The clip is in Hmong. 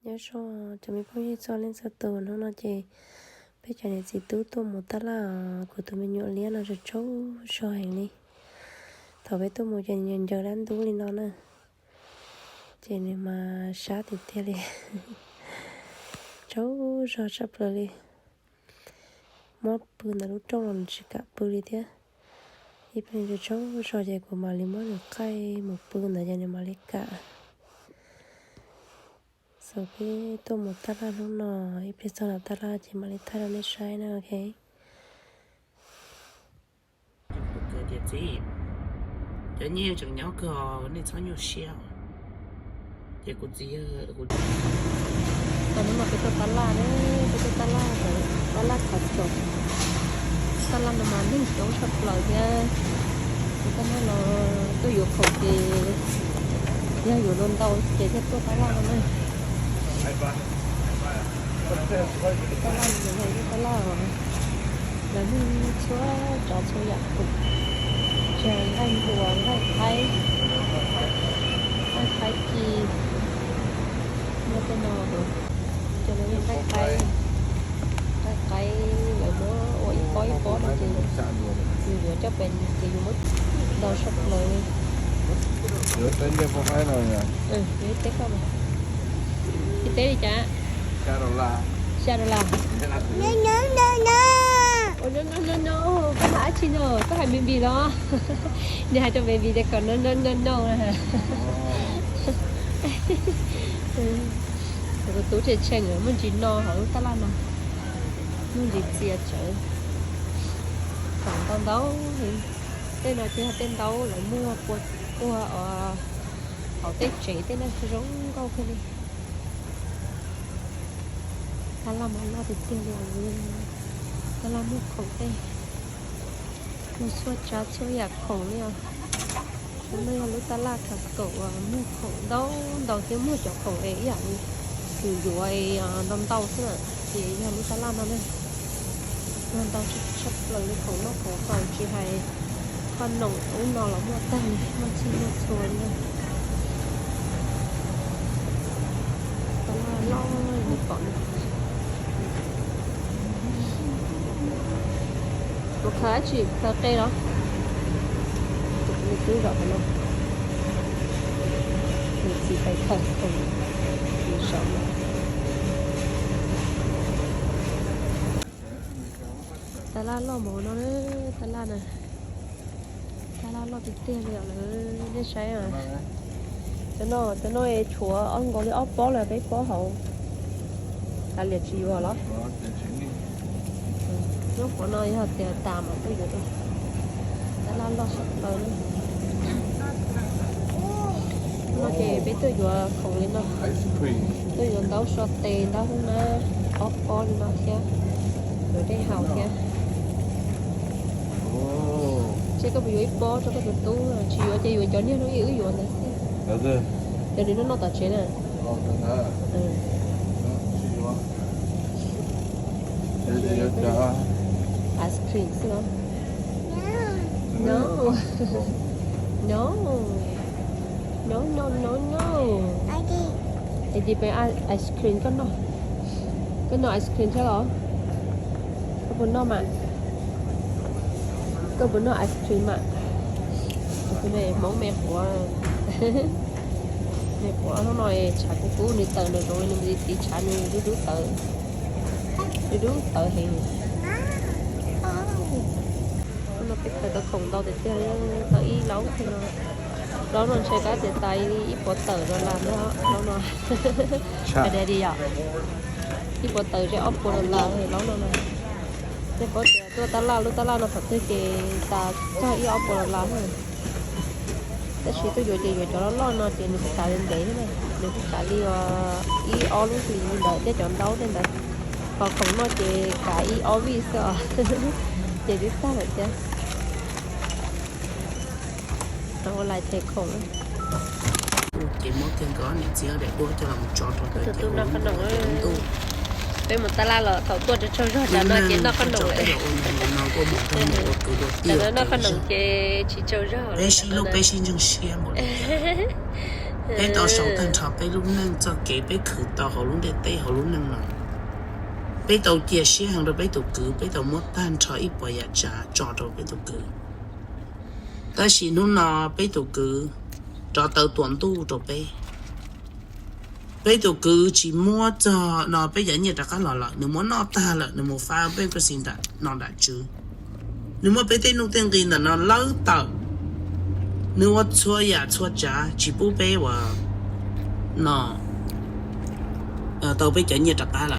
Nyob zoo cov me phooj ywg txhua leej txhua tus, hnub no ces peb cov niam txiv tub tuaj mus taj laj os. Kuv tus me nyuam liab no tsaug tsaug zog heev li. Thaum peb tuaj mus ces nws ncaws dab ntub li no na, ces nws mas sab tiag tiag li, tsaug zog tshaj plaws li. Muab pw ntawm lub rooj los nws tsis kam pw li thiab. Ib pliag tsaug zog ces kuv mam li muab nws qaij mus pw ntawd ces nws mam li kam. Xav peb tuaj mus taj laj hnub no, ib pliag txog nram taj laj ces mam li thaij rau nej saib na, ok. Tias txiv, cov nyiaj tseem nyob kawg, nej txhob nyuaj siab. Ces kuv txiv, kuv, hnub no peb tuaj taj laj, peb tuaj taj laj, taj laj Costco, taj laj no mas neeg coob tshaj plaws thiab. Kuv taj laj no tuaj yuav khoom ces yog yuav ntau ntau ces thiaj tuaj taj laj no na. Taj laj no yog ib lub taj laj os, lawv muag txhua tsav txhua yam khoom, tsis hais nqaij npua, nqaij qaib, nqaij qaib ci, muaj tej no, cov no yog nqaij qaib, nqaij qaib lawv muab ua ib pob ib pob no ces yus yuav coj pem ces yus muab ntau tshaj plaws li. Yuav ib teb koj, ib teb li cas? Xya dollar. No no no, koj hais dab tsi no? Koj hais me npis los? Nws hais rau me npis tias kom no no no no. Kuv tus tub tshee tshee muaj ntsis no hauv lub taj laj no, muaj ntsis txias tsawv, khoom ntau ntau li. Tej no ces yog tej ntaub lawv muag puag hauv tej tsev tej no zoo nkauj kawg li. Taj laj mas loj tiag tiag li os. Taj laj muag khoom tej, muag txhua tsav txhua yam khoom li os. Lub no yog lub taj laj Costco uas muag khoom ntau ntau thiab muag cov khoom es ib yam li yus yuav ntau ntau xwb na, ces yog lub taj laj no na. Muag ntau tshaj plaws li, khoom noj khoom haus tsis hais khoom noj ub no los muaj tag li, muaj txhij muaj txhua li. Taj laj loj li nej pom no. Mus khaws dab tsi, khaws qe los? Tus me tub zaum no, nws txiv pais khaws khoom, nws zaum no. Taj laj loj npaum no, taj laj na, taj laj loj tiag tiag li os lawm, nej saib. Cov no, cov no tshuav ob nkaus li ob pob lawm, peb pob hauv. Kav liam tsis yuav los? Nyob qhov no yog tias tas mas tuaj yuav, taj laj loj tshaj plaws li. No ces peb tuaj yuav khoom li no, tuaj yuav ntaub so tes, ntaub hub nab, ob pob li no thiab, yuav dej haus thiab. Seb koj puas yuav ib pob rau koj tus tub, tsis yuav ces yuav cov niag hnub ib wb yuav ntawd xwb. Cov nws noj noj tom tsev na. Ice cream xwb los? No. No. No, no, no, no. Es tis pes ice cream koj noj. Koj noj ice cream thiab los? Koj puas noj mas? Koj puas noj ice cream mas? Tus me hmoob me quav, me quav hnub no tshav kub kub, nws tawm nws zoov, nws mus tiv tshav nws dub dub tawv, dub dub tawv heev. Hnub no peb khaws tau khoom ntau tiag tiag, tau ib laub thiab no. Laub no ntshe kab tias tas ib puas tawm dollar ntag laub no. Hais tias yom, ib puas tawm ze ob puas dollar laub no na. Nej paub tias tuaj taj laj, lub taj laj no thaum twg ces tas txog ib ob puas dollar na. Tab sis tuaj yuav ces yuav cov loj loj no ces nws kuj kav li ntev thiab na, nws kuj kav li ib ob lub hlis li ntawd thiab, cov ntaub tej ntawd. Ho khoom no ces kav ib ob vij xwb os, ces twb tag lawm thiab. Lais them khoom. Ces muab kiag nkawd niam txiv daim duab coj los tso rau tus tub noj qhob noom. Peb mus taj laj los thaum tuaj tsaug tsaug zog, tsam no ces noj qhob noom lawm. Tsam no noj qhob noom ces tsis tsaug zog. Peb sib hlub peb sib ntseeg siab npaum li. Peb tau sau tag nrho peb lub neej txoj kev peb khwv tau hauv lub ntiaj teb hauv lub neej no. Peb tau cia siab heev rau peb tus kwv, peb tau muab tag nrho ib puas yam tsav tso rau peb tus kwv. Tab sis hnub no peb tus kwv rov taw tuam ntuj rau peb. Peb tus kwv tsis muab txog no peb cov nyiaj rov qab los lawm, nws muab noj tag lawm, nws mus faib peb kas xis nram no nram tswv. Nws muab peb tej nuj tej nqi ntawm no lawb tawm. Nws ua txhua yam txhua tsav tsis pub peb uas no tau peb cov nyiaj rov qab lawm.